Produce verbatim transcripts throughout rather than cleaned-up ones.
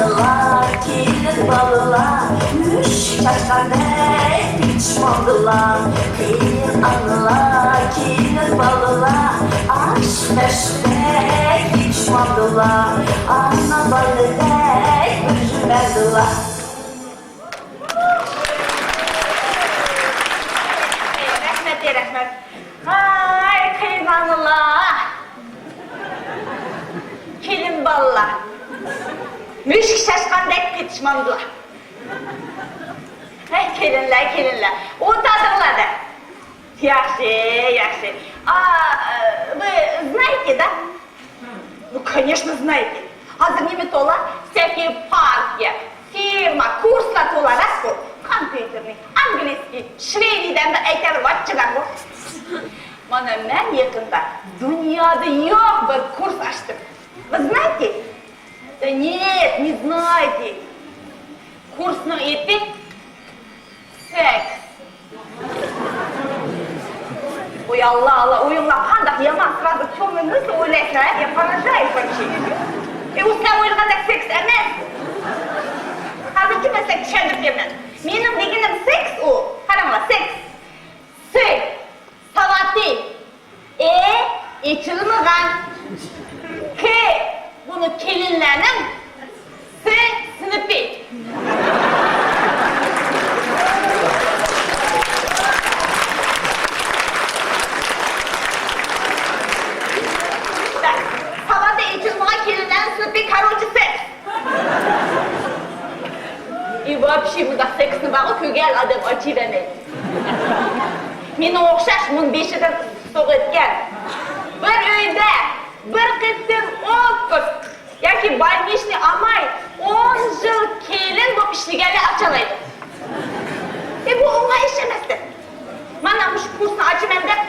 كېلىن بالىلار، مۈشۈك چاچقاندەك پىچ ماڭدىلا. قېرى ئانىلار، كېلىن بالىلار، ئاشىق مەشۇقتەك يېتىش ماڭدىلا. ئانا بالىدەك بىر مەندىلا. رەھمەت، رەھمەت. ھاي، قېرى ئانىلار. كېلىن بالىلار. مۈشۈك چاچقاندەك پىچ ماڭدىلا. ھەي، كېلىنلەر، كېلىنلەر. ئولتۇرۇڭلار دە. ياخشى، ياخشى. А, вы знаете, да? Ну, конечно, знаете. ھازىر نېمە تولا؟ سەكى، پارتىيە، فىرما، كۇرسلار تولا، راستقۇ؟ كومپيۇتېرنى، ئانگلىيسكىي، شۋېدىيەدىن ئەيتەر ۋاچچىدانغۇ. مانا، مەن يېقىندا دۇنيادا يوق بىر كۇرس ئاچتىم. Вы знаете? Да нет, не знаете. كۇرسنىڭ ئېتى سېكس. ۋوي، ئاللا، ئاللا، ئۇيۇڭلار قانداق يامان، سرازۇ كۆڭلۈڭنى ئويلايسىلەر، يا поражает вообще. ئى، ئۇ سەن ئويلىغاندەك سېكس ئەمەس. ھازىرچە مەن سىلەرگە چۈشەندۈرۈپ بېرىمەن. مېنىڭ دېگىنىم سېكس ئۇ. قاراڭلار، سېكس. سېكس. ساۋاتى. ئې، ئېچىلمىغان. كې، بۇنى كېلىنلەرنىڭ سې سىنىپى. ساۋاتى ئېچىلمىغان كېلىنلەرنىڭ سىنىپى، короче, سېكس. ئى، ۋاپشې، بۇنداق سېكسنى بارغۇ، كۆرگەن ئادەم ئاچچىقلىنىدۇ. مېنىڭ ئوخشاش مۇنۇ بېشىدىن ئىسسىق سوغۇق ئۆتكەن. بىر ئۆيدە بىر قېتىم ئوتتۇز ياكى больничный ئالماي ئون يىل كېلىن بولۇپ ئىشلىگەنلەر ئاچالايدۇ. ئى، بۇ ئوڭاي ئىش ئەمەستە. مانا مۇشۇ كۇرسنى ئاچىمەن دەپ،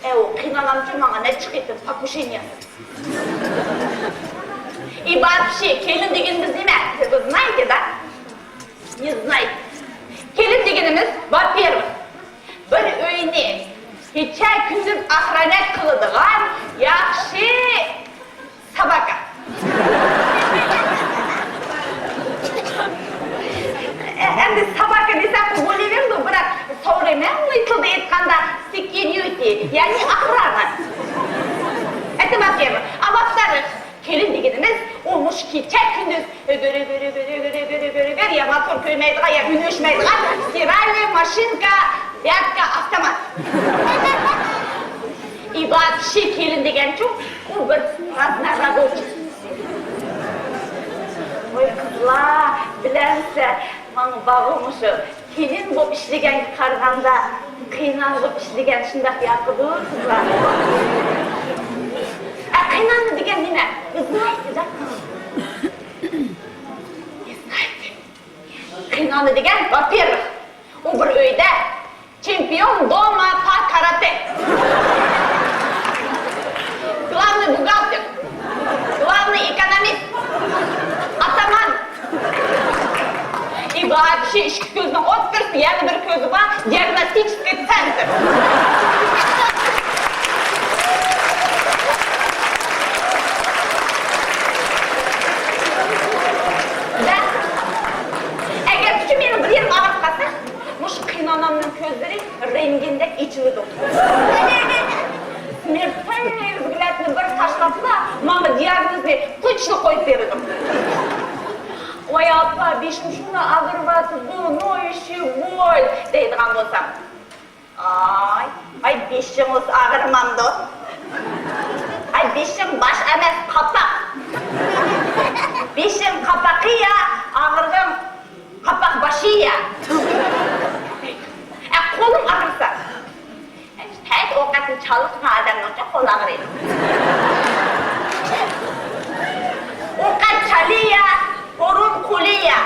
ئەۋۇ قېينانامچۇ ماڭا نەچچە قېتىم покушение ياسىدى. ئى، ۋاپشې، كېلىن دېگىنىمىز نېمە؟ Вы знаете, да? Не знаю. كېلىن دېگىنىمىز، во-первых، بىر ئۆينى كېچە-كۈندۈز ئاخرانەت قىلىدىغان ياخشى ساباكا. ئەمدى ساباكا دېسەم، بولۇۋېرىدۇ، بىراق سورىمەن، تىلدا ئېيتقاندا، سېكيۇرىتى، يەنى ئاخرانەت. ئەتە ۋاقتى، ۋاقىتلار. كېلىن دېگىنىمىز، ئۇ مۇشۇ كېچە-كۈندۈز بىر، بىر، يا موتور كۆيمەيدىغان، يا ئۈن ئۆچمەيدىغان стиральный ماشىنكا، بياتكا، ئاپتومات. ئى، ۋاپشې، كېلىن دېگەنچۇ، ئۇ بىر رازنارابوچىي. ۋاي قىزلار، بىلەمسىلەر، ماڭا بارغۇ مۇشۇ كېلىن بولۇپ ئىشلىگەنگە قارىغاندا، قېينان بولۇپ ئىشلىگەن شۇنداق ياقىدۇ، قىزلار. ئە، قېينان دېگەن نېمە؟ Вы знаете, да? Не знаете. قېينان دېگەن، во-первых، ئۇ بىر ئۆيدە چېمپىيون دوما по каратэ. Главный бухгалтер. Главный экономист. ئاتامان. ئى، ۋاپشې، ئىككى كۆزىنىڭ ئوتتۇرىسىدا يەنە بىر كۆزى بار، диагностический центр. ئەگەر كۈچۈم يەنە بىر يېرىم ئاغرىپ قالسا، مۇشۇ قېينانامنىڭ كۆزلىرى رېنتگېندەك ئېچىلىدۇ. Смертельный взгляд نى بىر تاشلاپلا، ماڭا دىياگنوزنى توچلا قويۇپ بېرىدۇ. ۋاي ئاپا، بېشىم شۇنداق ئاغرىۋاتىدۇ، ноющая боль دەيدىغان بولسام. ئاي، ئاي، بېشىڭىز ئاغرىمامدۇ؟ ئاي، بېشىڭ باش ئەمەس، قاپاق. بېشىڭ قاپىقى يا، ئاغرىقىڭ قاپاق باشى يا. ئە، قولۇم ئاغرىسا. ھەي، ئوقەتنى چالىسىغان ئادەمنىڭچە قولى ئاغرىيدۇ. ئوقەت چالىيا، بۇرۇن قۇلىيا.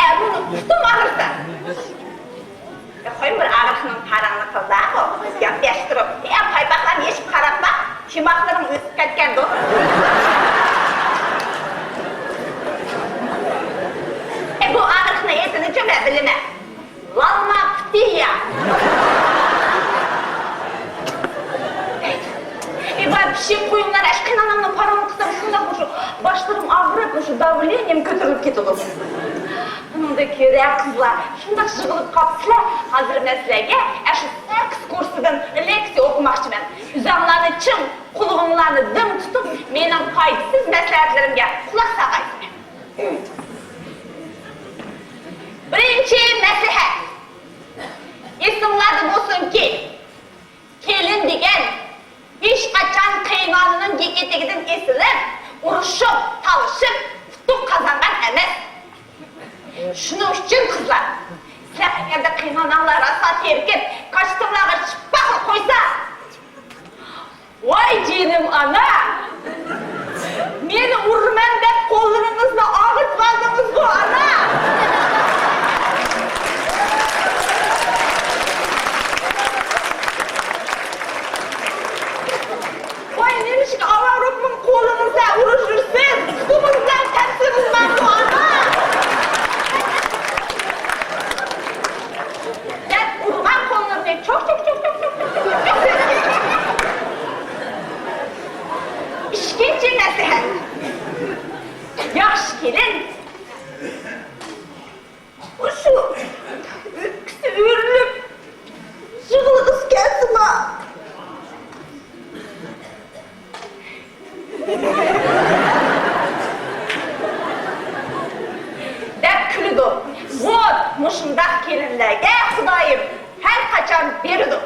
ئە، بۇنى پۇتۇم ئاغرىسا. يا، قوي، بىر ئاغرىقنىڭ پاراڭنى قىلداقۇ. گەپ ياش تۇرۇپ. يا، پايپاقلارنى يېشىپ قاراپ باق، شىماقلىرىڭ ئۆسۈپ كەتكەندۇ. ئە، بۇ ئاغرىقنىڭ ئېتىنىچۇ مەن بىلىمەن. لالما پۇتىيا. ئى، ۋاي پىشىپ قويۇڭلار، ئاشۇ قېينانامنىڭ پاراڭىنى قىلسام، كۆتۈرۈلۈپ كېتىدۇ. ئۇنىڭدىن كۆرە قىزلار شۇنداق يىغىلىپ قاپسىلەر، ھازىر مەن سىلەرگە ئاشۇ سەككىز كۇرسىدىن لېكسىيە ئوقۇماقچىمەن. ئۆزۈڭلارنى چىڭ، قۇلىقىڭلارنى دىڭ تۇتۇپ، مېنىڭ پايدىسىز مەسلىھەتلىرىمگە قۇلاق سالغايسىلەر. بىرىنچى مەسلىھەت. ئېسىڭلاردا بولسۇنكى، كېلىن دېگەن ھېچقاچان قېيىنئانىنىڭ يېكە ئېتىكىدىن ئېسىلىپ، ئۇرۇشۇپ، تالىشىپ، ئۇتۇق قازانغان ئەمەس. شۇنىڭ ئۈچۈن قىزلار، سىلەر ئەگەردە قېيىنئاناڭلار راسا تېرىكىپ، كاچىتىڭلارغا چىپپاقلا قويسا، ۋاي جېنىم ئانا! مېنى ئۇرىمەن دەپ قوللىرىڭىزنى ئاغرىتىۋالدىڭىزغۇ، ئانا! ۋاي، نېمىشقا ئاۋارە بولۇپ قولىڭىزدا ئۇرۇشۇرسىز؟ پۇتىڭىز بىلەن تەپسىڭىز بارغۇ، ئانا! دەپ ئۇرغان قوللىرىنى چوق، چوق، چوق. ئىككىنچى مەسلىھەت. ياخشى كېلىن مۇشۇ ئۆپكىسى ئۆرۈلۈپ يىغلىغۇسى كەلسىمۇ، دەپ كۈلىدۇ. ۋوت، مۇشۇنداق كېلىنلەرگە خۇدايىم ھەر قاچان بېرىدۇ.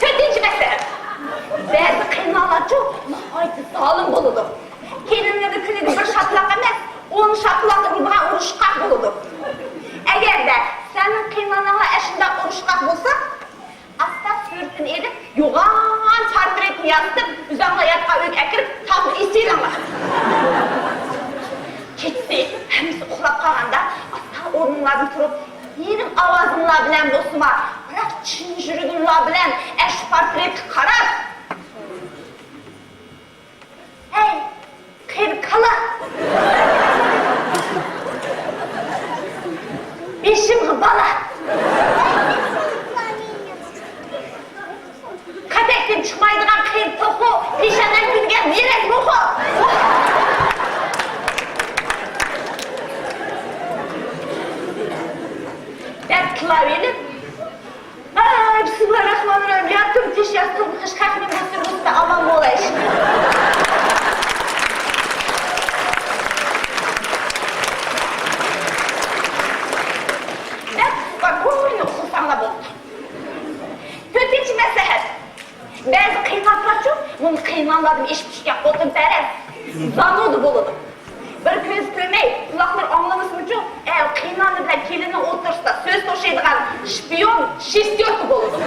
تۆتىنچى مەسىلە. بەزى قېيىنئانىلارچۇ ناھايىتى زالىم بولىدۇ. كېلىنلىرى كۈنىگە بىر شاپىلاق ئەمەس، ئون شاپىلاق ئۇرىدىغان ئۇرۇشقاق بولىدۇ. ئەگەردە سىلەرنىڭ قېيىنئاناڭلار ئەشۇنداق ئۇرۇشقاق بولسا، ئاستا سۈرىتىنى ئېلىپ، يوغان پورترېتنى ياسىتىپ، ئۆزۈڭلار ياتقان ئۆيگە ئەكىرىپ، تاغدا ئېسىۋېلىڭلار. كېچىسى ھەممىسى ئۇخلاپ قالغاندا، ئاستا ئورنۇڭلاردىن تۇرۇپ، يېرىم ئاۋازىڭلار بىلەن بولسىمۇ، بىراق چىن يۈرىكىڭلار بىلەن ئەشۇ پورترېتكە قاراپ، ھەي، قېرى كالا! بېشىمغا بالا! كاتەكتىن چىقمايدىغان قېرى توخۇ، پېشانەڭ كۈلگەن نېرەك موخو! دەپ تىللاۋېلىپ، ئاي، بىسمىللا راخمانىر راھىم. يا تۈرمىش، يا تۈرمىش، خەقنىڭ بولسۇن، بولسۇن، ئامان بولايلى. دەپ، بار، كوينى ئۇخلىساڭلار بولدى. تۆتىنچى مەسلىھەت. بەزى قېيىنئاپىلارچۇ، بۇنى قېيىنئانىلاردىن ئېشىپ چۈشكەن خوتۇنپەرەس، زانۇدا بولىدۇ. بىر كۆزى كۆرمەي، قۇلاقلىرى ئاڭلىمىسىمۇچۇ، ئە، قېيىنئانا بىلەن كېلىننىڭ ئوتتۇرىسىدا سۆز توشۇيدىغان شپىيون، شېستيوركا بولىدۇ.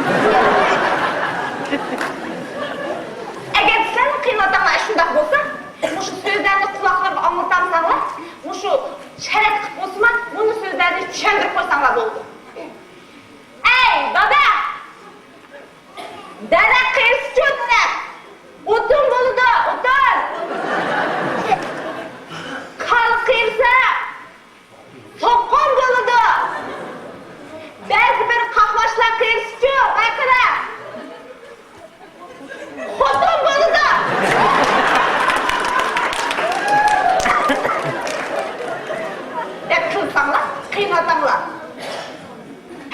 ئەگەر سىلەرنىڭ قېيىنئاتاڭلار شۇنداق بولسا، مۇشۇ سۆزلەرنى قۇلاقلىرىغا ئاڭلىتالمىساڭلار، مۇشۇ شەرەت قىلىپ بولسىمۇ، مۇنۇ سۆزلەرنى چۈشەندۈرۈپ قويساڭلار بولىدۇ. ئەي، دادا! دەرەخ قېرىسىچۇ دەرەخ. ئوتۇن بولىدۇ، ئوتۇن. كالا قېرىسا، سوققۇن بولىدۇ. بەزى بىر قاقباچلار قېرىسىچۇ، بايقىلا. خوتۇن بولىدۇ. دەپ قىلساڭلار، قىينىتىڭلار.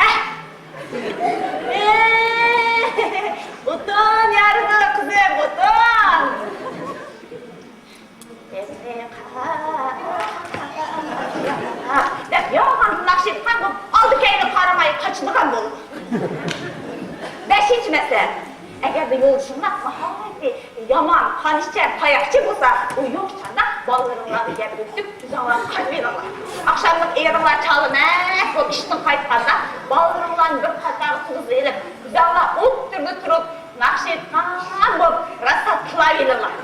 ھە. ئوتۇن يارىدۇ قىزىم، ئوتۇن. دەپ يالغان ناخشا ئېيتقان بولۇپ، ئالدى كەينى قارىماي قاچىدىغان بولىدۇ. بەشىنچى مەسىلە، ئەگەردە يولدىشىڭلار ناھايىتى يامان قان ئىچەر، تاياقچى بولسا، ئۇ يوق چاغدا بالىلىرىڭلارنى يەرگە ئۆتۈپ، ئۆزۈڭلار قاچىۋېلىڭلار. ئاخشاملىق ئېرىڭلار چالىمەس بولۇپ ئىشتىن قايتقاندا، بالىلىرىڭلارنى بىر قاتارغا تۇرغۇزۇۋېلىپ، ئۆزۈڭلار ئوتتۇرىدا تۇرۇپ، ناخشا ئېيتقان بولۇپ، راسا تىلاۋېلىڭلار.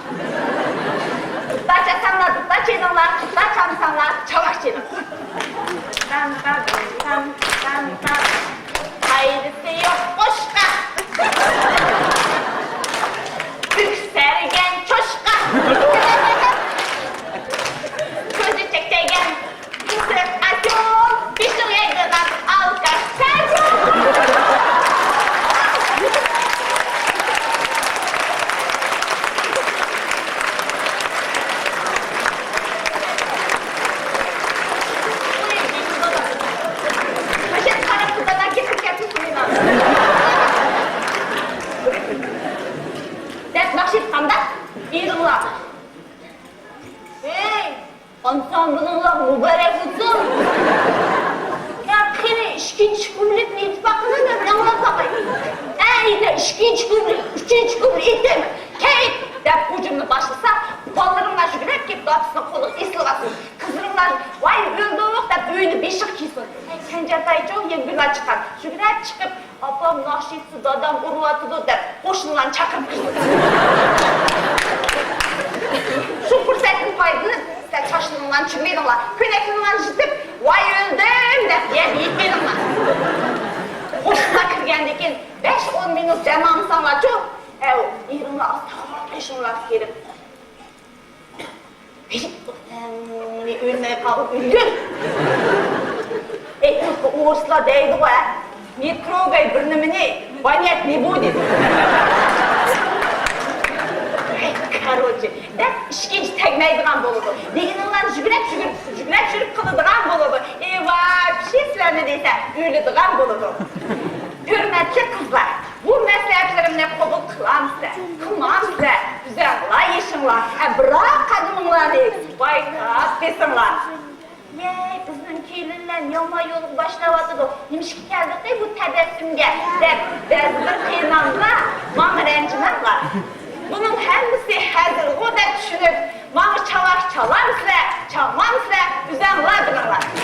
دۇتار چالساڭلار، دۇتار چېلىڭلار، دۇتار چالمىساڭلار، چاۋاك چېلىڭلار. تام، تام، تام، تام، تام. پايدىسى يوق قوشقا. ئۆكسەرگەن چوشقا. كۆزى چەكچەيگەن ئىسرىپ ئاچۇل. بېشىغا يەيدىغان ئالكاش سەرگۈل. ئۈچىنچى كۈنى ئېتىم، كەيت! دەپ ھۇجۇمنى باشلىسا، بالىلىرىڭلار يۈگۈرۈپ كېلىپ دادىسىنىڭ قولىغا ئېسىلىۋالسۇن. قىزلىرىڭلار ۋاي ئۆلدۇق دەپ ئۆينى بېشىغا كىيسۇن. كەنجەتايچۇ يەڭگۈللا چىققان. يۈگۈرۈپ چىقىپ، ئاپام ناخشا ئېيتسا دادام ئۇرۇۋاتىدۇ دەپ قوشنىلارنى چاقىرىپ كىرسۇن. شۇ پۇرسەتتىن پايدىلىنىپ، سىلەر چاچلىرىڭلارنى چۈممەيلىڭلار، كۆينەكلىرىڭلارنى يىرتىپ، ۋاي ئۆلدۈم دەپ يەرگە يىقىلىڭلار. قوشنىلار كىرگەندىن كېيىن بەش ئون مىنۇت دەم ئالمىساڭلارچۇ، ھەۋ، ئېرىڭلار ئاستا قېشىڭلارغا كىرىپ، ھېي، ئۆلمەي قالغان ئۆلگۈر. ئېيتمىسا ئورۇسلار دەيدىغۇ، ھە؟ Не трогай بىر نېمىنى، понять не будет. كاروچې، دەپ ئىشىكىنى تەگمەيدىغان بولىدۇ. دېگىنىڭلارنى يۈگرەپ يۈگرەپ، يۈگرەپ يۈگرەپ قىلىدىغان بولىدۇ. ئى ۋاي، پىشى سىلەرنى دېسە ئۆلىدىغان بولىدۇ. ھۆرمەتلىك قىزلار، بۇ مەسلىھەتلىرىمنى قوبۇل قىلامسىلەر، قىلمامسىلەر، ئۆزەڭلار يېشىڭلار، ھە، بىراق قەدىمىڭلارنى بايقاپ بېسىڭلار. يەي، بىزنىڭ كېلىنلەر يامان يولغا باشلاۋاتىدۇ، نېمىشقا كەلدۇقى بۇ تەبەسسۇمگە دەپ بەزى بىر قېيناملار ماڭا رەنجىمەڭلار. بۇنىڭ ھەممىسى ھەزىلغۇ دەپ چۈشىنىپ، ماڭا چاۋاك چالامسىلەر، چالمامسىلەر، ئۆزەڭلار بىلىڭلار.